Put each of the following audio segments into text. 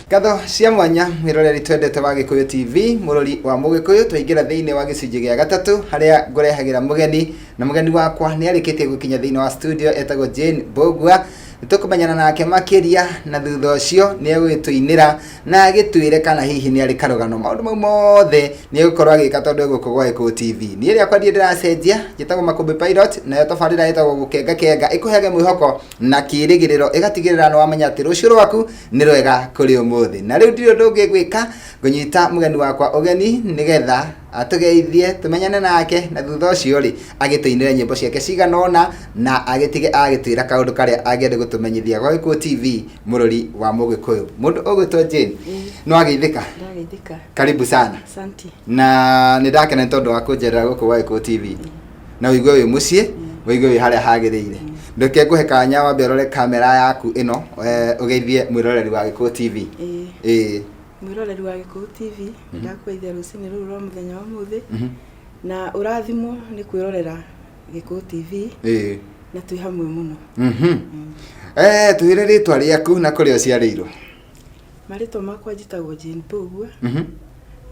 Ngatho cia mwanya mwĩroreri twendete wa Gĩkũyũ TV, mũrori wa Mũgĩkũyũ, twaingĩra thĩinĩ wa gĩcunjĩ gĩa gatatũ harĩa ngũrehagĩra mũgeni, na mũgeni wakwa nĩ arĩkĩtie gũkinya thĩinĩ wa studio, etagwo Jane Mbũgua. Nĩ tũkũmenyana nake makĩria na thutha ũcio nĩ egũgĩtũinĩra na agĩtwĩre kana hihi nĩ arĩ karũgano. Maũndũ mau mothe nĩ egũkorwo agĩka tondũ egũkũ gwa Gĩkũyũ TV. Niĩ rĩakwa ndirĩ ndĩracenjia, njĩtagwo Makũmbĩ Pilot, nayo tabarĩra ĩtagwo Gũkenga Kenga, ĩkũheage mwĩhoko na kĩrĩgĩrĩro, ĩgatigĩrĩra nĩ wamenya atĩ rũciũ rwaku nĩ rwega kũrĩ ũmũthĩ. Na rĩu ndirĩ ũndũ ũngĩ ngwĩka, ngũnyita mũgeni wakwa ũgeni nĩgetha atũgeithie, tũmenyane nake, na thutha ũcio rĩ, agĩtũinĩre nyĩmbo ciake cigana ũna na agĩtige agĩtwĩra kaũndũ karĩa angĩenda gũtũmenyithia gwa Gĩkũyũ TV, mũrori wa Mũgĩkũyũ. Mũndũ ũgwĩtwo Jane, nĩ wageithĩka? Ndageithĩka. Karibu sana. Asante. Na nĩ ndakena nĩ tondũ wa kũnjerera gũkũ gwa Gĩkũyũ TV. Na ũigue wĩ mũciĩ, ũigue wĩ harĩa hagĩrĩire. Reke ngũhe kanya wambe ũrore kamera yaku ĩno, ũgeithie mwĩroreri wa Gĩkũyũ TV. Ĩĩ. Ĩĩ. Mwĩroreri wa Gĩkũyũ TV, ndakũgeithia rũcinĩ rũrũ rwa mũthenya wa ũmũthĩ, na ũrathimwo nĩ kwĩrorera Gĩkũyũ TV. Ĩĩ. Na twĩ hamwe mũno. Twĩre rĩtwa rĩaku na kũrĩa ũciarĩirwo. Marĩtwa makwa njĩtagwo Jane Mbũgua.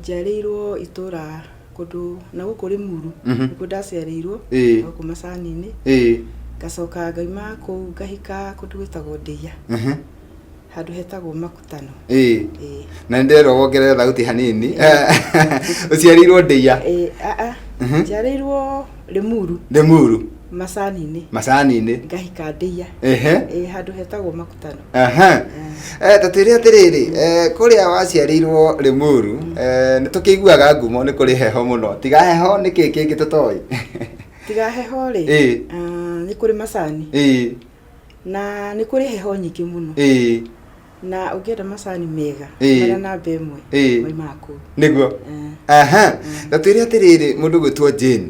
Njiarĩirwo itũra kũndũ na gũkũ Rĩmuru, nĩkuo ndaciarĩirwo, na gũkũ macani-inĩ. Ngacoka ngauma kũu ngahika kũndũ gwĩtagwo Ndĩia, handũ hetagwo Makutano. Ĩĩ. Na nĩndĩrerwo wongerere thauti hanini. Ũciarĩirwo Ndĩia? Ĩĩ, a a, njiarĩirwo Rĩmuru. Rĩmuru. Macani-inĩ. Macani-inĩ. Ngahika Ndĩia. Ĩĩ, handũ hetagwo Makutano. Aha. Ta twĩre atĩrĩrĩ, kũrĩa waciarĩirwo Rĩmuru, nĩ tũkĩiguaga ngumo nĩ kũrĩ heho mũno. Tiga heho nĩ kĩĩ kĩngĩ tũtoĩ? Tiga heho rĩ, nĩ kũrĩ macani. Na nĩ kũrĩ heho nyingĩ mũno. Na ũngĩenda macani mega, marĩa namba ĩmwe, maimaga kũu. Nĩguo. Aha. Na twĩre atĩrĩrĩ, mũndũ gwĩtwo Jane,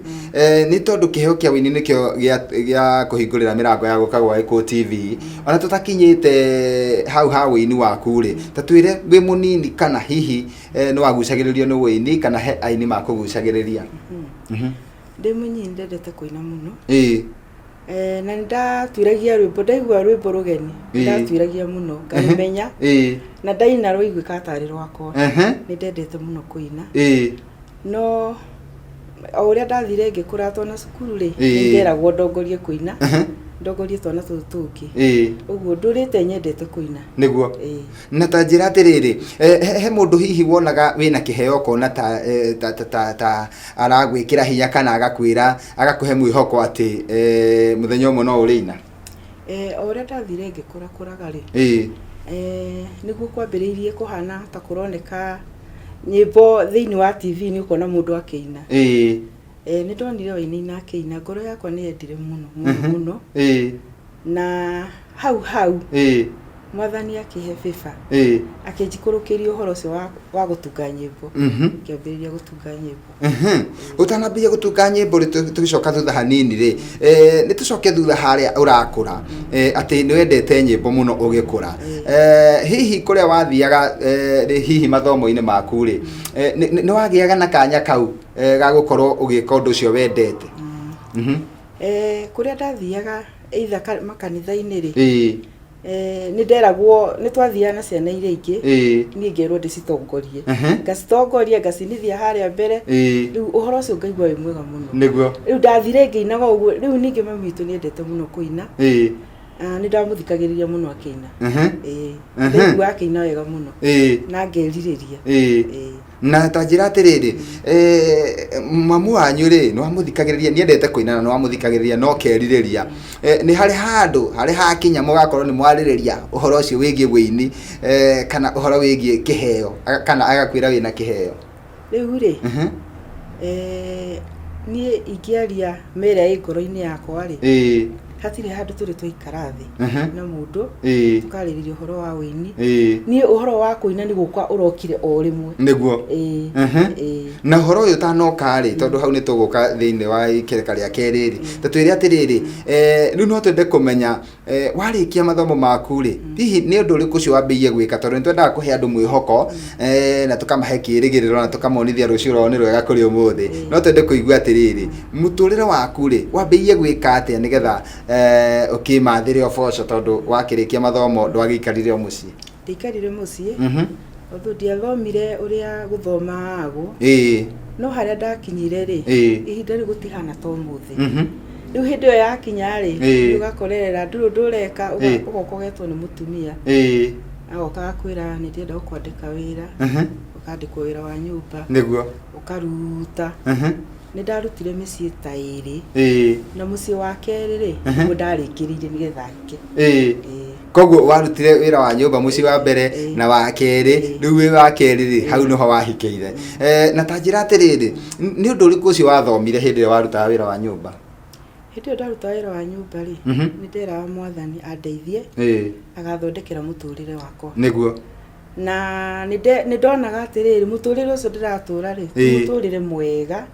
nĩ tondũ kĩheo kĩa ũini nĩkĩo gĩa kũhingũrĩra mĩrango ya gũka gwa Gĩkũyũ TV, ona tũtakinyĩte hau ha ũini waku rĩ, ta twĩre wĩ mũnini kana hihi nĩ wagucagĩrĩrio nĩ ũini kana he aini makũgucagĩrĩria? Ndĩ mũnini ndendete kũina mũno. Na nĩ ndatuiragia rwĩmbo, ndaigua rwĩmbo rũgeni, nĩ ndatuiragia mũno, ngarũmenya, na ndaina rwaiguĩkaga tarĩ rwakwa. Nĩ ndendete mũno kũina. No o ũrĩa ndathire ngĩkũra twana cukuru rĩ, nĩ nderagwo ndongorie kũina, ndongorie twana tũtũ tũngĩ. Ũguo ndũrĩte nyendete kũina. Nĩguo. Na ta njĩra atĩrĩrĩ, he mũndũ hihi wonaga wĩna kĩheo ũkona ta, ta, ta, ta, ta aragwĩkĩra hinya kana agakwĩra agakũhe mwĩhoko atĩ mũthenya ũmwe no ũrĩina? O ũrĩa ndathire ngĩkũrakũraga rĩ, nĩguo kwambĩrĩirie kũhana ta kũroneka nyĩmbo thĩinĩ wa TV nĩ ũkona mũndũ akĩina. Nĩ ndonire wainaina akĩina, ngoro yakwa nĩ yendire mũno mũno mũno. Na hau hau Mwathani akĩhe favor, akĩnjikũrũkĩria ũhoro ũcio wa gũtunga nyĩmbo, ngĩambĩrĩria gũtunga nyĩmbo. Ũtanambĩrĩria gũtunga nyĩmbo rĩ, tũgĩcoka thutha hanini rĩ, nĩ tũcoke thutha harĩa ũrakũra, atĩ nĩ wendete nyĩmbo mũno ũgĩkũra. Hihi kũrĩa wathiaga, hihi mathomo-inĩ maku rĩ, nĩ wagĩaga na kanya kau ga gũkorwo ũgĩka ũndũ ũcio wendete? Kũrĩa ndathiaga either makanitha-inĩ rĩ, nĩ nderagwo, nĩ twathiaga na ciana iria ingĩ, niĩ ngerwo ndĩcitongorie. Ngacitongoria, ngacinithia harĩa mbere, rĩu ũhoro ũcio ngaigua wĩ mwega mũno. Rĩu ndathire ngĩinaga ũguo, rĩu ningĩ mami witũ nĩ endete mũno kũina. Nĩ ndamũthikagĩrĩria mũno akĩina. Ndaiguaga akĩina wega mũno. Na ngerirĩria. Na ta njĩra atĩrĩrĩ, mamu wanyu rĩ, nĩ wamũthikagĩrĩria, nĩ endete kũina na nĩ wamũthikagĩrĩria na ũkerirĩria. Nĩ harĩ handũ harĩ hakinya mũgakorwo nĩ mwarĩrĩria ũhoro ũcio wĩgiĩ wũini, kana ũhoro wĩgiĩ kĩheo, kana agakwĩra wĩna kĩheo? Rĩu rĩ, niĩ ingĩaria ma ĩrĩa ĩ ngoro-inĩ yakwa rĩ, hatirĩ handũ tũrĩ twaikara thĩ na mũndũ tũkarĩrĩria ũhoro wa ũini. Niĩ ũhoro wa kũina nĩ gũka ũrokire o rĩmwe. Nĩguo. Na ũhoro ũyũ ũtanoka rĩ, tondũ hau nĩ tũgũka thĩinĩ wa ikereka rĩa kerĩ rĩ, ta twĩre atĩrĩrĩ, rĩu no twende kũmenya, warĩkia mathomo maku rĩ, hihi nĩ ũndũ ũrĩkũ ũcio wambĩrĩirie gwĩka? Tondũ nĩ twendaga kũhe andũ mwĩhoko, na tũkamahe kĩrĩgĩrĩro na tũkamonithia rũciũ rwao nĩ rwega kũrĩ ũmũthĩ. No twende kũigua atĩrĩrĩ, mũtũrĩre waku rĩ, wambĩrĩirie gwĩka atĩa nĩgetha ũkĩmathĩre ũboco tondũ wakĩrĩkia mathomo ndwagĩikarire o mũciĩ? Ndiaikarire mũciĩ, although ndiathomire ũrĩa gũthomagwo, no harĩa ndakinyire rĩ, ihinda rĩu gũtihana ta ũmũthĩ. Rĩu hĩndĩ ĩyo yakinya rĩ, ũgakorerera ndũrĩ ũndũ ũreka, ũgoka ũgetwo nĩ mũtumia, agoka agakwĩra nĩ ndĩrenda gũkwandĩka wĩra, ũkandĩkwo wĩra wa nyũmba, ũkaruta. Nĩ ndarutire mĩciĩ ta ĩrĩ, na mũciĩ wa kerĩ rĩ, nĩguo ndarĩkĩrĩirie nĩgetha hike. Koguo warutire wĩra wa nyũmba mũciĩ wa mbere na wa kerĩ, rĩu wĩ wa kerĩ rĩ, hau nĩho wahikĩire. Na ta njĩra atĩrĩrĩ, nĩ ũndũ ũrĩkũ ũcio wathomire hĩndĩ ĩrĩa warutaga wĩra wa nyũmba? Hĩndĩ ĩyo ndarutaga wĩra wa nyũmba rĩ, nĩ nderaga Mwathani andeithie, agathondekera mũtũrĩre wakwa. Na nĩ ndonaga atĩrĩrĩ, mũtũrĩre ũcio ndĩratũra rĩ, ti mũtũrĩre mwega.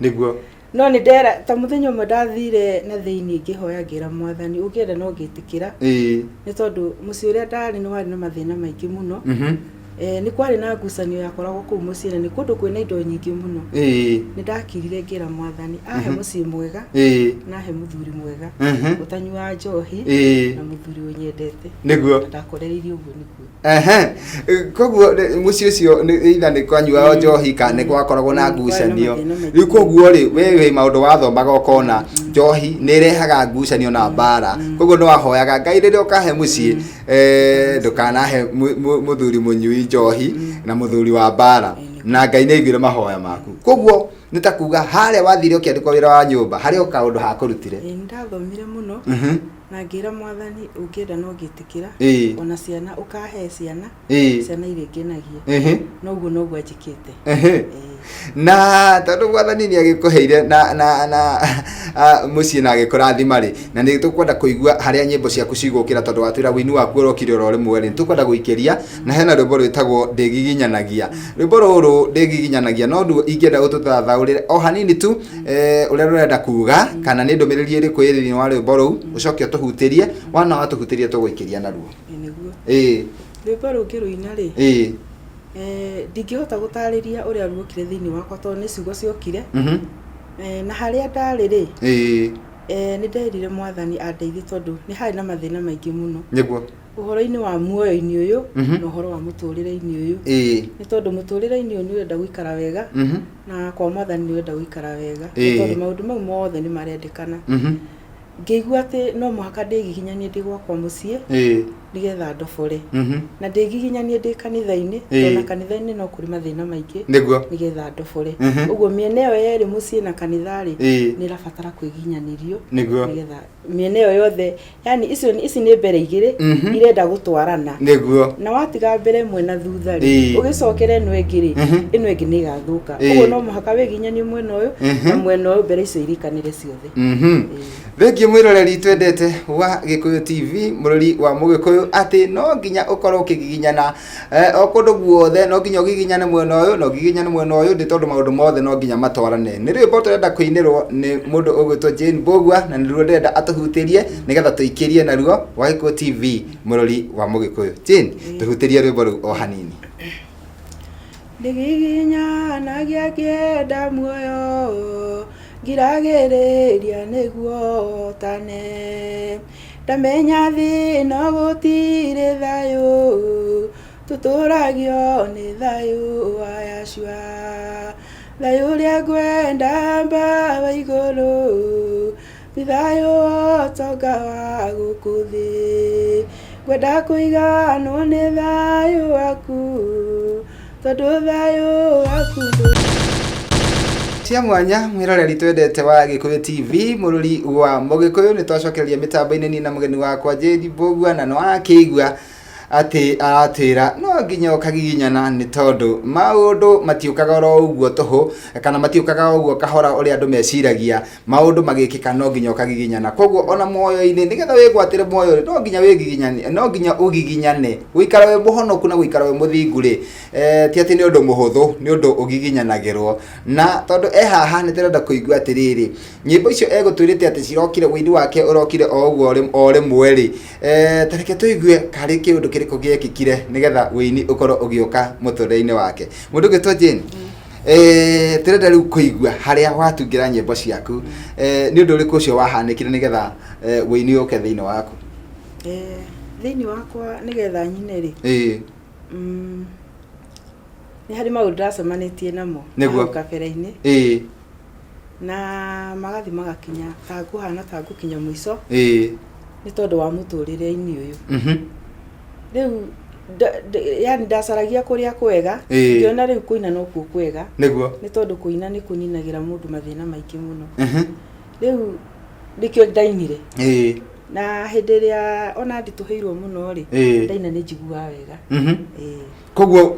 No nĩ ndera, ta mũthenya ũmwe ndathire na thĩiniĩ ngĩhoya ngĩra Mwathani, ũngĩenda no ngĩtĩkĩra, nĩ tondũ mũciĩ ũrĩa ndarĩ nĩ warĩ na mathĩna maingĩ mũno. Nĩ kwarĩ na ngucanio yakoragwo kũu mũciĩ na nĩ kũndũ kwĩna indo nyingĩ mũno. Nĩ ndakirire ngĩra Mwathani ahe mũciĩ mwega, na ahe mũthuri mwega, ũtanyuaga njohi, na mũthuri ũnyendete. Na ndakorereirie ũguo nĩguo. Ehe. Koguo mũciĩ ũcio either nĩ kwanyuaga njohi kana nĩ gwakoragwo na Kwarĩ na ngucanio. mathĩna maingĩ. Rĩu koguo rĩ, we wĩ maũndũ wathomaga ũkona njohi nĩ ĩrehaga ngucanio na mbara. Koguo nĩ wahoyaga Ngai rĩrĩa ũkahe mũciĩ, ndũkanahe mũthuri mũnyui njohi na mũthuri wa mbara. Na Ngai nĩ aiguire mahoya maku. Koguo nĩ ta kuga harĩa wathire ũkĩandĩkwo wĩra wa nyũmba, harĩ o kaũndũ hakũrutire. Ĩĩ, nĩ ndathomire mũno, na ngĩra Mwathani ũngĩenda no ngĩtĩkĩra, ona ciana ũkahe ciana, ciana irĩngenagia. Noguo noguo anjĩkĩte. Na tondũ Mwathani nĩ agĩkũheire na mũciĩ na agĩkũrathima rĩ, na nĩ tũkwenda kũigua harĩa nyĩmbo ciaku cigũkĩra, tondũ watwĩra wĩini waku ũrokire oro rĩmwe rĩ, nĩ tũkwenda gũikĩria, na hena rwĩmbo rwĩtagwo Ndĩgiginyanagia. Rwĩmbo rũrũ Ndĩgiginyanagia no ruo ingĩenda ũtũtathaũrĩre o hanini tu, ũrĩa rũrenda kuga, kana nĩ ndũmĩrĩri ĩrĩkũ ĩ thĩinĩ wa rwĩmbo rũu, ũcoke ũtũhutĩrie, wana watũhutĩria tũgũikĩria naruo. Ĩ, nĩguo. Rwĩmbo rũngĩ rũina rĩ, ndingĩhota gũtarĩria ũrĩa ruokire thĩinĩ wakwa tondũ nĩ ciugo ciokire. Na harĩa ndarĩ rĩ, nĩ nderire Mwathani andeithie tondũ nĩ harĩ na mathĩna maingĩ mũno. Ũhoro-inĩ wa muoyo-inĩ ũyũ, na ũhoro wa mũtũrĩre-inĩ ũyũ. Nĩ tondũ mũtũrĩre-inĩ ũyũ nĩ ũrenda gũikara wega, na kwa Mwathani nĩ ũrenda gũikara wega. Nĩ tondũ maũndũ mau mothe nĩ marendekana. Ngĩigua atĩ no mũhaka ndĩgiginyanie ndĩ gwakwa mũciĩ, nĩgetha ndobore. Na ndĩgiginyanie ndĩ kanitha-inĩ, tondũ na kanitha-inĩ no kũrĩ mathĩna maingĩ, nĩgetha ndobore. Ũguo mĩena ĩyo yerĩ, mũciĩ na kanitha rĩ, nĩ ĩrabatara kwĩginyanĩrio, nĩgetha mĩena ĩyo yothe, yani icio ici nĩ mbere igĩrĩ irenda gũtwarana. Na watiga mbere ĩmwe na thutha rĩ, ũgĩcokere ĩno ĩngĩ rĩ, ĩno ĩngĩ nĩ ĩgathũka. Ũguo no mũhaka wĩginyanie mwena ũyũ na mwena ũyũ, mbere icio irikanĩre ciothe. Thengiũ mwĩroreri twendete wa Gĩkũyũ TV, mũrori wa Mũgĩkũyũ, atĩ no nginya ũkorwo ũkĩgiginyana, o kũndũ guothe, no nginya ũgiginyane mwena ũyũ na ũgiginyane mwena ũyũ, nĩ tondũ maũndũ mothe no nginya matwarane. Nĩ rwĩmbo tũrenda kũinĩrwo nĩ mũndũ ũgwĩtwo Jane Mbũgua, na nĩruo ndĩrenda atũhutĩrie nĩgetha tũikĩrie naruo wa Gĩkũyũ TV, mũrori wa Mũgĩkũyũ. Jane, tũhutĩrie rwĩmbo rũu o hanini. Ndigiginyanagia ngĩenda muoyo, ngiragĩrĩria nĩguo tane, ndamenya thĩ no gũtirĩ thayũ, tũtũragio nĩ thayũ wa Yahshua. Thayũ ũrĩa ngwenda mbawa igũrũ, ti thayũ wa ũtonga wa gũkũ thĩ, ngwenda kũiganwo nĩ thayũ waku, tondũ thayũ waku ndũ Cia mwanya mwĩroreri twendete wa Gĩkũyũ TV, mũrori wa Mũgĩkũyũ, nĩ twacokereria mĩtambo-inĩ niĩ na mũgeni wakwa Jane Mbũgua, na nĩ wakĩigua atĩ aratwĩra no nginya ũkagiginyana, nĩ tondũ maũndũ matiũkaga oro ũguo tũhũ, kana matiũkaga o ũguo kahora ũrĩa andũ meciragia. Maũndũ magĩkĩka no nginya ũkagiginyana. Koguo ona muoyo-inĩ, nĩgetha wĩgwatĩre muoyo rĩ, no nginya wĩgiginyane, no nginya ũgiginyane. Gũikara wĩ mũhonoku na gũikara wĩ mũthingu rĩ, ti atĩ nĩ ũndũ mũhũthũ, nĩ ũndũ ũgiginyanagĩrwo. Na tondũ e haha nĩ tũrenda kũigua atĩrĩrĩ, nyĩmbo icio egũtwĩrĩte atĩ cirokire, ũini wake ũrokire o ũguo o rĩmwe rĩ, ta reke tũigue karĩ kĩũndũ kĩrĩkũ gĩekĩkire nĩgetha ũini ũkorwo ũgĩũka mũtũrĩre-inĩ wake. Mũndũ ũgwĩtwo Jane, tũrenda rĩu kũigua harĩa watungĩra nyĩmbo ciaku, nĩ ũndũ ũrĩkũ ũcio wahanĩkire nĩgetha ũini ũke thĩinĩ waku? Thĩinĩ wakwa nĩgetha nyine rĩ, Nĩ harĩ maũndũ ndacemanĩtie namo Nĩguo. hau kabere-inĩ na magathiĩ magakinya ta ngũhana ta ngũkinya mũico nĩ tondũ wa mũtũrĩre-inĩ ũyũ. Rĩu yani ndacaragia kũrĩa kwega, ngĩona rĩu kũina nokuo kwega. Nĩ tondũ kũina nĩ kũninagĩra mũndũ mathĩna maingĩ mũno. Rĩu nĩkĩo ndainire. Na hĩndĩ ĩrĩa ona nditũhĩirwo mũno rĩ, ndaina nĩ njiguaga wega. Koguo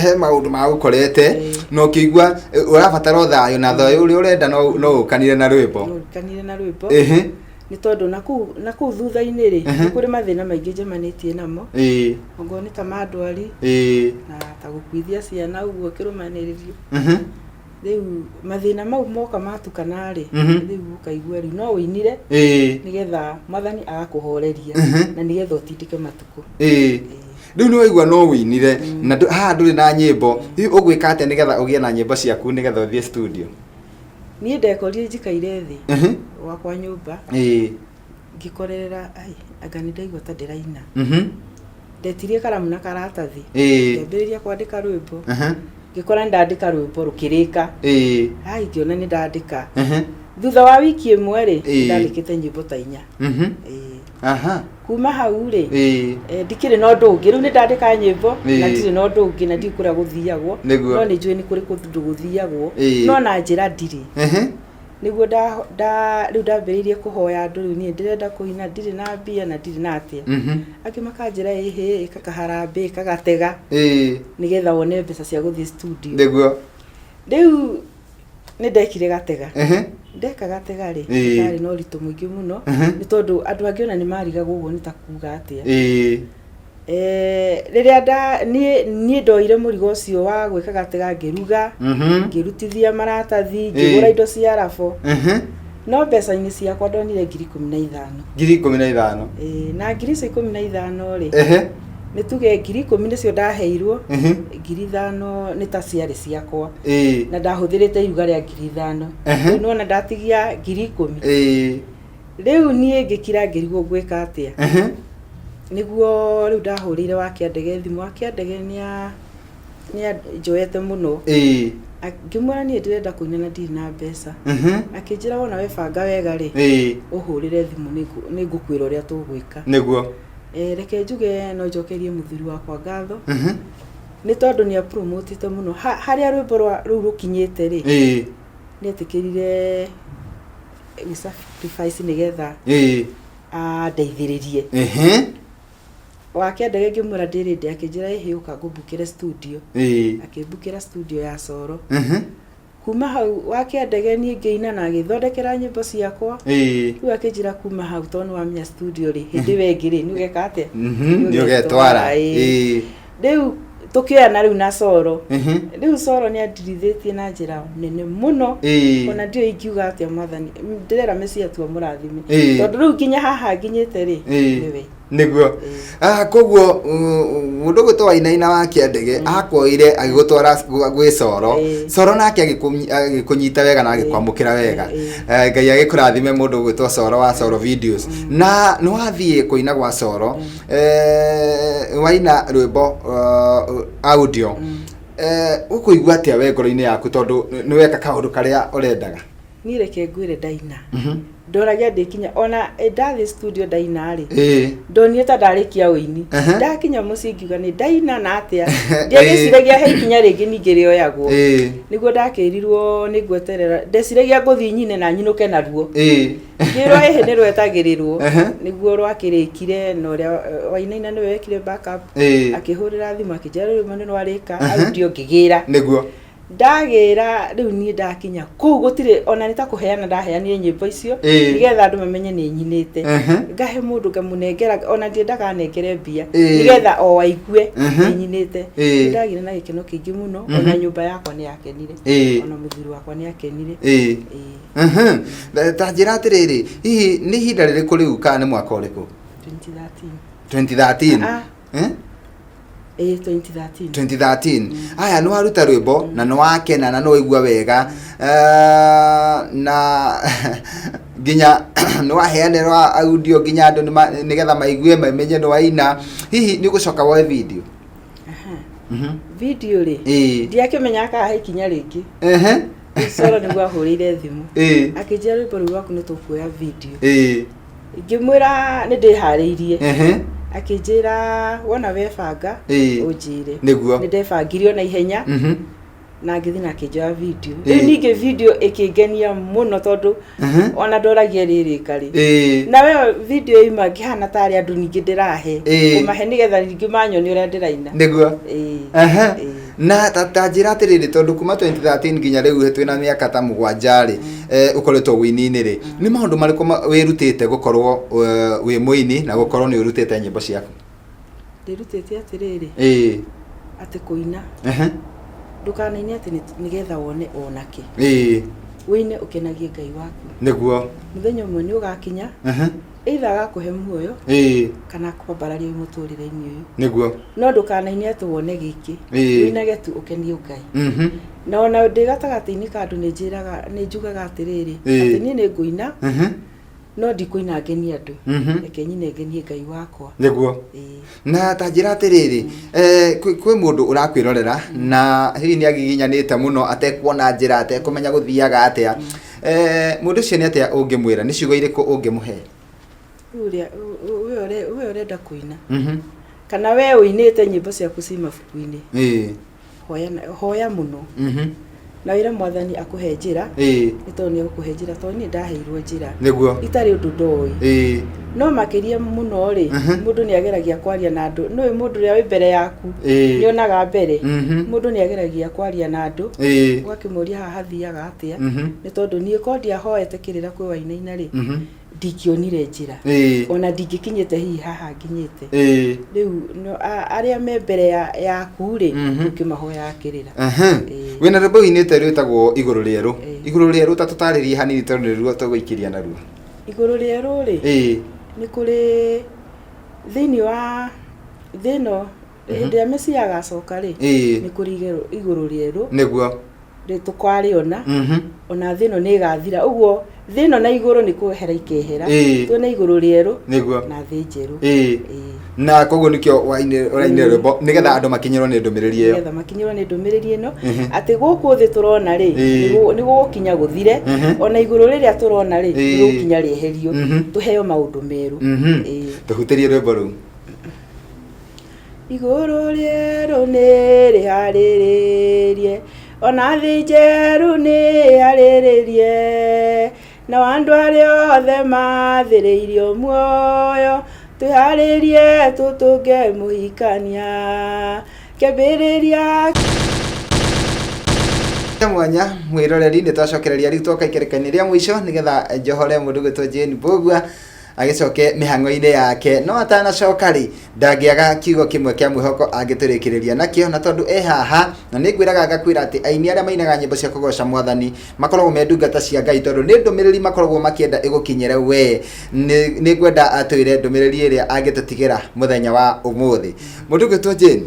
he maũndũ magũkorete na ũkĩigua ũrabatara o thayũ, na thayũ ũrĩa ũrenda no ũkanire na rwĩmbo. No ũkanire na rwĩmbo. Nĩ tondũ nakũu thutha-inĩ rĩ, nĩ kũrĩ mathĩna maingĩ njemanĩtie namo. Ongorwo nĩ ta ma ndwari na ta gũkuithia ciana ũguo kĩrũmanĩrĩrio. Rĩu mathĩna mau moka matukana rĩ, rĩu ũkaigua rĩu no ũinire nĩgetha Mwathani agakũhoreria na nĩgetha ũtindĩke matukũ. Rĩu nĩ waigua no ũinire na haha ndũrĩ na nyĩmbo, hihi ũgwĩka atĩa nĩgetha ũgĩe na nyĩmbo ciaku nĩgetha ũthiĩ studio? Niĩ ndekorire njikaire thĩ gwakwa nyũmba, ngĩkorerera, ai, anga nĩ ndaigua ta ndĩraina. Ndetirie karamu na karatathi, ngĩambĩrĩria kwandĩka rwĩmbo, ngĩkora nĩ ndandĩka rwĩmbo rũkĩrĩka. Ai, ngĩona nĩ ndandĩka. Thutha wa wiki ĩmwe rĩ, ndandĩkĩte nyĩmbo ta 4. Kuma hau rĩ, ndikĩrĩ na ũndũ ũngĩ, rĩu nĩ ndandĩka nyĩmbo na ndirĩ na ũndũ ũngĩ na ndiũĩ kũrĩa gũthiagwo. No nĩ njũĩ nĩ kũrĩ kũndũ gũthiagwo, no na njĩra ndirĩ. Nĩguo rĩu ndambĩrĩirie kũhoya andũ, rĩu niĩ ndĩrenda kũina, ndirĩ na mbia na ndirĩ na atĩa. Angĩ makanjĩra ĩhĩ, ĩka kaharambĩ, ĩka gatega, nĩgetha wone mbeca cia gũthiĩ studio. Rĩu nĩ ndekire gatega. Ndeka gatega rĩ, ndarĩ na ũritũ mũingĩ mũno, nĩ tondũ andũ angĩ ona nĩ marigagwo ũguo nĩ ta kuga atĩa. Rĩrĩa niĩ ndoire mũrigo ũcio wa gwĩka gatega, ngĩruga, ngĩrutithia maratathi, ngĩgũra indo cia rabo. No mbeca-inĩ ciakwa ndonire 15,000. 15,000. Na ngiri icio 15 rĩ, nĩ tuge 10,000 nĩcio ndaheirwo, 5,000 nĩ ta ciarĩ ciakwa. Na ndahũthĩrĩte iruga rĩa 5,000. Rĩu nĩwona ndatigia 10,000. Rĩu niĩ ngĩkira ngĩrigwo ngwĩka atĩa. Nĩguo rĩu ndahũrĩire wa Kĩandege thimũ. Wa Kĩandege nĩanjoete mũno. Ngĩmwĩra niĩ ndĩrenda kũina na ndirĩ na mbeca. Akĩnjĩra wona webanga wega rĩ, ũhũrĩre thimũ, nĩngũkwĩra ũrĩa tũgwĩka. Reke njuge no njokerie mũthuri wakwa ngatho. Nĩ tondũ nĩ apromotĩte mũno. Harĩa rwĩmbo rwa rũu rũkinyĩte rĩ, nĩetĩkĩrire gĩ sacrifice nĩgetha andeithĩrĩrie. Wa Kĩandege ngĩmwĩra ndĩrĩ ndĩ, akĩnjĩra ĩhĩ ũka ngũmbukĩre studio. Akĩmbukĩra studio ya Coro. Kuma hau wa Kĩandege niĩ ngĩina na agĩthondekera nyĩmbo ciakwa. Rĩu akĩnjĩra kuma hau tondũ nĩ wamenya studio rĩ, hĩndĩ ĩyo ĩngĩ rĩ, nĩ ũgeka atĩa? Nĩ ũgetwara. Rĩu tũkĩoyana rĩu na Coro. Rĩu Coro nĩ andirithĩtie na njĩra nene mũno. Ona ndiũĩ ingiuga atĩa Mwathani. Ndĩrera Mesia tu amũrathime. Tondũ rĩu nginya haha nginyĩte rĩ, nĩwe. Nĩguo. Koguo mũndũ ũgwĩtwo Wainaina wa Kĩandege akuoire agĩgũtwara gwĩ Coro. Coro nake agĩkũnyita wega na agĩkwamũkĩra wega. Ngai agĩkũrathime mũndũ ũgwĩtwo Coro wa Coro Videos. Na nĩ wathiĩ kũina gwa Coro, waina rwĩmbo audio. Ũkũigua atĩa we ngoro-inĩ yaku tondũ nĩ weka kaũndũ karĩa ũrendaga? Niĩ reke ngwĩre ndaina. Ndoragia ndĩkinya ona ndathiĩ studio ndaina rĩ, ndonire ta ndarĩkia ũini. Ndakinya mũciĩ ngiuga nĩ ndaina na atĩa, ndiagĩciragia he ikinya rĩngĩ ningĩ rĩoyagwo. Nĩguo ndakĩrirwo nĩ ngweterera, ndeciragia ngũthiĩ nyine na nyinũke naruo. Ngĩrwo ĩhĩ nĩ rwetagĩrĩrwo. Nĩguo rwakĩrĩkire na ũrĩa Wainaina nĩwe wekire backup. Akĩhũrĩra thimũ akĩnjĩra rwĩmbo nĩ rwarĩka, audio ngĩgĩra. Ndagĩra rĩu niĩ ndakinya kũu gũtirĩ ona nĩ ta kũheana ndaheanire nyĩmbo icio, nĩgetha andũ mamenye nĩ nyinĩte. Ngahe mũndũ ngamũnengera, ona ndiendaga anengere mbia, nĩgetha o aigue nĩ nyinĩte. Nĩ ndagĩire na gĩkeno kĩingĩ mũno, ona nyũmba yakwa nĩ yakenire, ona mũthuri wakwa nĩ akenire. Ta njĩra atĩrĩrĩ, hihi nĩ ihinda rĩrĩkũ rĩu kana nĩ mwaka ũrĩkũ? 2013. 2013. Ah. Eh? 2013. 2013. Aya, nĩ waruta rwĩmbo na nĩ wakena na nĩ waigua wega, na nginya nĩ waheanĩrwo audio nginya andũ nĩgetha maigue mamenye nĩ waina. Hihi nĩ ũgũcoka woe video? Aha. Video rĩ, ndiakĩmenyaga kana he ikinya rĩngĩ. Coro nĩguo ahũrĩire thimũ, akĩnjĩra rwĩmbo rũu rwaku nĩ tũkuoya video. Ngĩmwĩra nĩ ndĩharĩirie. Akĩnjĩra wona webanga ũnjĩre. Nĩ ndebangire o na ihenya na ngĩthiĩ na akĩnjoya video. Rĩu ningĩ video ĩkĩngenia mũno tondũ ona ndoragia rĩrĩ karĩ. Na we video ima ngĩhana tarĩ andũ ningĩ ndĩrahe, kũmahe nĩgetha ningĩ manyone ũrĩa ndĩraina. Na ta njĩra atĩrĩrĩ, tondũ kuma 2013 nginya rĩu twĩna mĩaka ta 7 rĩ, ũkoretwo wĩini-inĩ rĩ, nĩ maũndũ marĩkũ wĩrutĩte gũkorwo wĩ mũini na gũkorwo nĩ ũrutĩte nyĩmbo ciaku? Ndĩrutĩte atĩrĩrĩ, atĩ kũina, ndũkanaine atĩ nĩgetha wone onakĩ. Wĩine ũkenagie Ngai waku. Mũthenya ũmwe nĩ ũgakinya, either agakũhe muoyo kana akwambararie wĩ mũtũrĩre-inĩ ũyũ. No ndũkanaine atĩ wone gĩkĩ. Wĩinage tu ũkenio Ngai. Na ona ndĩ gatagatĩ-inĩ ka andũ nĩ njĩraga, nĩ njugaga atĩrĩrĩ, atĩ niĩ nĩ ngũina, no ndikũina ngenie andũ. Reke nyine ngenie Ngai wakwa. Na ta njĩra atĩrĩrĩ, kwĩ mũndũ ũrakwĩrorera na hihi nĩ agiginyanĩte mũno atekuona njĩra, atekũmenya gũthiaga atĩa, mũndũ ũcio nĩ atĩa ũngĩmwĩra, nĩ ciugo irĩkũ ũngĩmũhe? Ũrĩa we ũrenda kũina, kana we ũinĩte nyĩmbo ciaku ci mabuku-inĩ, hoya mũno na wĩre Mwathani akũhe njĩra, nĩ tondũ nĩ egũkũhe njĩra, tondũ niĩ ndaheirwo njĩra itarĩ ũndũ ndoĩ. No makĩria mũno rĩ, mũndũ nĩ ageragia kwaria na andũ. Nĩũĩ mũndũ ũrĩa wĩ mbere yaku nĩ onaga mbere. Mũndũ nĩ ageragia kwaria na andũ, ũgakĩmũria haha hathiaga atĩa, nĩ tondũ niĩ korwo ndiahoete kĩrĩra kwĩ Wainaina rĩ, ndingĩonire njĩra, ona ndingĩkinyĩte hihi haha nginyĩte. Rĩu arĩa me mbere yaku rĩ, ũkĩmahoyaga kĩrĩra. Wĩna rwĩmbo ũinĩte rwĩtagwo Igũrũ Rĩerũ. Igũrũ Rĩerũ ta tũtarĩrie hanini tondũ nĩruo tũgũikĩria naruo. Igũrũ Rĩerũ rĩ, nĩ kũrĩ thĩinĩ wa thĩ ĩno, hĩndĩ ĩrĩa Mesia agacoka rĩ, nĩ kũrĩ igũrũ rĩerũ. Rĩ tũkarĩona, ona thĩ ĩno nĩ ĩgathira. Ũguo thĩ ĩno na igũrũ nĩ kwehera ikehera. Tuone igũrũ rĩerũ na thĩ njerũ. Na koguo nĩkĩo ũrainire rwĩmbo nĩgetha andũ makinyĩrwo nĩ ndũmĩrĩri ĩyo. Nĩgetha makinyĩrwo nĩ ndũmĩrĩri ĩno, atĩ gũkũ thĩ tũrona rĩ, nĩ gũgũkinya gũthire, ona igũrũ rĩrĩa tũrona rĩ, nĩ gũgũkinya rĩeherio, tũheo maũndũ merũ. Tũhutĩrie rwĩmbo rũu. Igũrũ rĩerũ nĩ rĩharĩrĩrie, ona thĩ njerũ nĩ ĩharĩrĩrie, nao andũ arĩa othe mathĩrĩirio muoyo, twĩharĩrie tũtũnge mũhikania. Kĩambĩrĩria mwanya mwĩroreri, nĩ twacokereria rĩu twoka ikereka-inĩ rĩa mũico nĩgetha njohore mũndũ gwĩtwo Jane Mbũgua agĩcoke mĩhang'o-inĩ yake. No atanacoka rĩ, ndangĩaga kiugo kĩmwe kĩa mwĩhoko angĩtũrĩkĩrĩria nakĩo, na tondũ e haha, na nĩ ngwĩraga ngakwĩra atĩ aini arĩa mainaga nyĩmbo cia kũgoca Mwathani makoragwo me ndungata cia Ngai, tondũ nĩ ndũmĩrĩri makoragwo makĩenda ĩgũkinyĩre we. Nĩ ngwenda atwĩre ndũmĩrĩri ĩrĩa angĩtũtigĩra mũthenya wa ũmũthĩ. Mũndũ ũgwĩtwo Jane,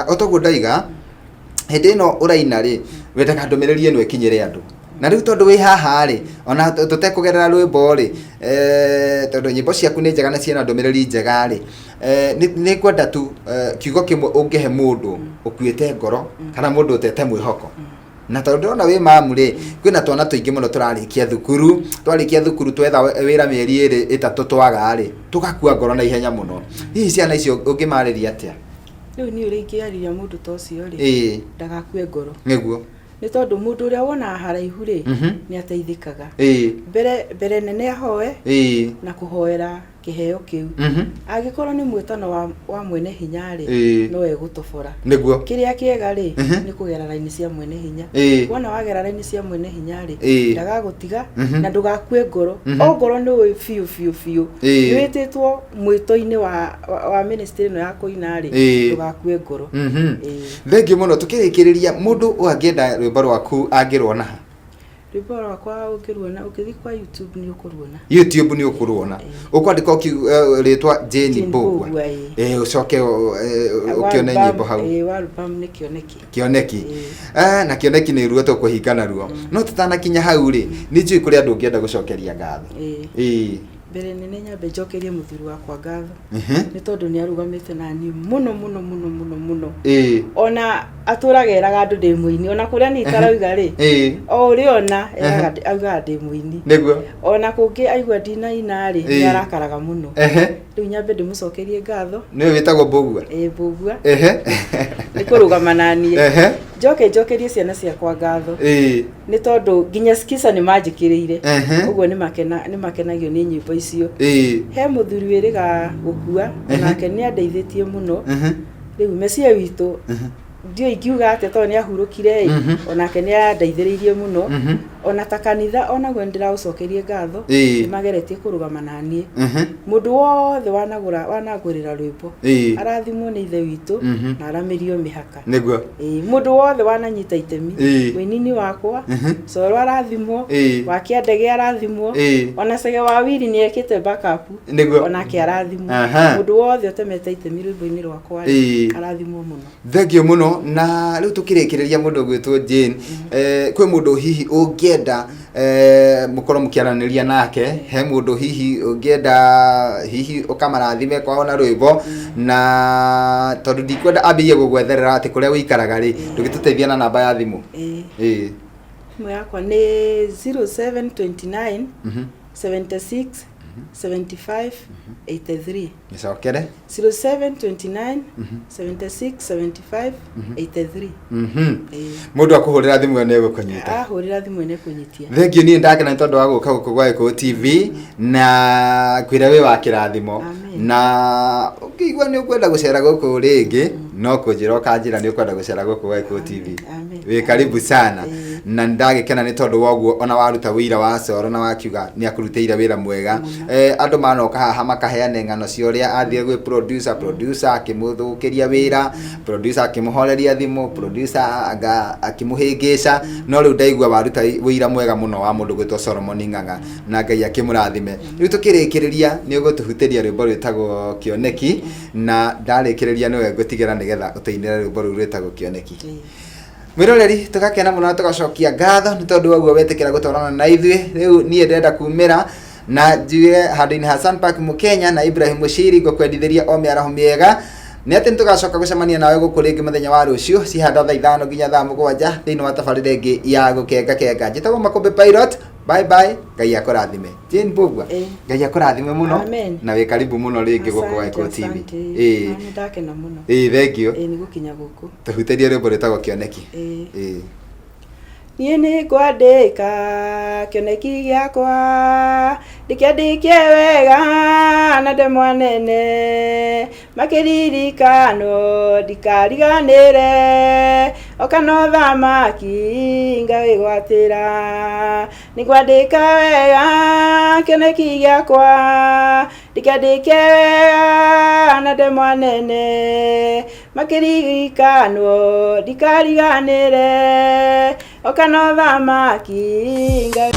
o toguo ndaiga, hĩndĩ ĩno ũraina rĩ, wendaga ndũmĩrĩri ĩno ĩkinyĩre andũ. Na rĩu tondũ wĩ haha rĩ, ona tũtekũgerera rwĩmbo rĩ, tondũ nyĩmbo ciaku nĩ njega na ciĩna ndũmĩrĩri njega rĩ, nĩ ngwenda tu kiugo kĩmwe ũngĩhe mũndũ ũkuĩte ngoro kana mũndũ ũtete mwĩhoko. Na tondũ ndĩrona wĩ mamu rĩ, kwĩna twana tũingĩ mũno tũrarĩkia thukuru, twarĩkia thukuru twetha wĩra mĩeri 2 3 twaga rĩ, tũgakua ngoro na ihenya mũno. Hihi ciana icio ũngĩmarĩria atĩa? Rĩu niĩ ũrĩa ingĩarĩria mũndũ ta ũcio rĩ, ndagakue ngoro. Nĩ tondũ mũndũ ũrĩa wonaga haraihu rĩ, nĩ ateithĩkaga. Mbere nene ahoe na kũhoera kĩheo kĩu. Angĩkorwo nĩ mwĩtano wa mwene hinya rĩ, no egũtobora. Kĩrĩa kĩega rĩ, nĩ kũgera raini cia mwene hinya. Wona wagera raini cia mwene hinya rĩ, ndagagũtiga na ndũgakue ngoro. O ngoro nĩ ũĩ biũ biũ biũ. Nĩ wĩtĩtwo mwĩto-inĩ wa ministry ĩno ya kũina rĩ, ndũgakue ngoro. Thengiũ mũno. Tũkĩrĩkĩrĩria, mũndũ angĩenda rwĩmbo rwaku angĩruona ha? Rwĩmbo rwakwa ũngĩruona ũngĩthiĩ kwa YouTube nĩ ũkũruona. YouTube nĩ ũkũruona. Ũkwandĩka rĩtwa Jane Mbũgua. Ũcoke ũkĩone nyĩmbo hau. Wa album nĩ Kĩoneki. Kĩoneki. Na Kĩoneki nĩ ruo tũkũhinga naruo. No tũtanakinya hau rĩ, nĩ njũĩ kũrĩ andũ ũngĩenda gũcokeria ngatho. Mbere nene nyambe njokerie mũthuri wakwa ngatho. Nĩ tondũ nĩ arũgamĩte na niĩ mũno mũno mũno mũno mũno. Mũno. Ona atũraga eraga andũ ndĩ mũini, ona kũrĩa niĩ itarauga rĩ, o ũrĩa ona eraga augaga ndĩ mũini. Ona kũngĩ aigua ndinaina rĩ, nĩ arakaraga mũno. Rĩu nyambe ndĩmũcokerie ngatho. Nĩwe wĩtagwo Mbũgua? Ĩĩ, Mbũgua. Nĩ kũrũgama naniĩ. Njoke njokerie ciana ciakwa ngatho nĩ tondũ nginya skiza nĩ manjĩkĩrĩire. Ũguo nĩ makena, nĩ makenagio nĩ nyĩmbo icio. He mũthuri wĩrĩga gũkua, onake nĩ andeithĩtie mũno. Rĩu mecia witũ, ndiũĩ ingiuga atĩa tondũ nĩ ahurũkire ĩ, onake nĩ andeithĩrĩirie mũno. Ona ta kanitha onaguo nĩ ndĩraũcokeria ngatho. Nĩ mageretie kũrũgama na niĩ. Mũndũ wothe wanagũra, wanangũrĩra rwĩmbo, arathimwo nĩ Ithe witũ na aramĩrio mĩhaka. Ĩĩ, mũndũ wothe wananyita itemi ũini-inĩ wakwa, Coro arathimwo, wa Kĩandege arathimwo, ona Cege wa Wili nĩ ekĩte backup, onake arathimwo. Mũndũ wothe ũtemete itemi rwĩmbo-inĩ rwakwa rĩ, arathimwo mũno. Thengio mũno. Na rĩu tũkĩrĩkĩrĩria, mũndũ ũgwĩtwo Jane, kwĩ mũndũ hihi ũngĩenda mũkorwo mũkĩaranĩria nake, he mũndũ hihi ũngĩenda hihi ũkamarathime kwao na rwĩmbo, na tondũ ndikwenda ambĩrĩrie gũgwetherera atĩ kũrĩa ũikaraga rĩ, ndũgĩtũteithia na namba ya thimũ? Ĩĩ. Thimũ yakwa nĩ 0729 76 75 83. Gĩcokere. 0729 76 75 83. Ĩĩ. Mũndũ akũhũrĩra thimũ ĩyo nĩ egũkũnyita? Ahũrĩra thimũ nĩ kũnyitia. Thengio, niĩ ndakena nĩ tondũ wa gũka gũkũ gwa Gĩkũyũ TV na kwĩra wĩ wa kĩrathimo. Amen. Na ũngĩigua nĩ ũkwenda gũcera gũkũ rĩngĩ, no kũnjĩra ũkanjĩra nĩ ũkwenda gũcera gũkũ gwa Gĩkũyũ TV. Amen. Wĩ karibu sana. Na nĩ ndagĩkena nĩ tondũ wa ũguo ona waruta wĩira wa Coro na wakiuga nĩ akũrutĩire wĩra mwega. Andũ manoka haha makaheana ng'ano cia ũrĩa athire gwĩ producer, producer akĩmũthũkĩria wĩra, producer akĩmũhoreria thimũ, producer anga akĩmũhĩngĩca, no rĩu ndaigua waruta wĩira mwega mũno wa mũndũ gwĩtwo Solomon Ng'ang'a, na Ngai akĩmũrathime. Rĩu tũkĩrĩkĩrĩria nĩ ũgũtũhutĩria rwĩmbo rwĩtagwo Kĩoneki, na ndarĩkĩrĩria nĩwe ngũtigĩra nĩgetha ũtũinĩre rwĩmbo rũu rwĩtagwo Kĩoneki. Mwĩroreri, tũgakena mũno na tũgacokia ngatho nĩ tondũ wa ũguo wetĩkĩra gũtwarana na ithuĩ. Rĩu niĩ ndĩrenda kumĩra na njuge handũ-inĩ ha Sunpark Mũkenya na Ibrahim Mũciri, ngũkwendithĩria o mĩaraho mĩega, nĩ atĩ nĩtũgacoka gũcemania nawe gũkũ rĩngĩ mũthenya wa rũciũ cihanda thaa 5 nginya thaa 7 thĩinĩ wa tabarĩra ĩngĩ ya Gũkenga Kenga. Njĩtagwo Makũmbĩ Pilot. Bye bye, Ngai akũrathime. Jane Mbũgua, Ngai akũrathime mũno. Amen. Na wĩ karibu mũno rĩngĩ gũkũ gwa Asante, Gĩkũyũ TV. asante. Ĩĩ. Na nĩ ndakena mũno. Ĩĩ, thengio. Ĩĩ, nĩ gũkinya gũkũ. Tũhutĩrie rwĩmbo rwĩtagwo Kĩoneki. Ĩĩ. Ĩĩ. Niĩ nĩ ngwandĩka kĩoneki gĩakwa, ndĩkĩandĩke wega na ndemwa nene, makĩririkanwo ndikariganĩre, oka no thamaki ngawĩgwatĩra. Nĩ ngwandĩka wega kĩoneki gĩakwa, ndĩkĩandĩke wega na ndemwa nene, makĩririkanwo ndikariganĩre, oka no thamaki nga.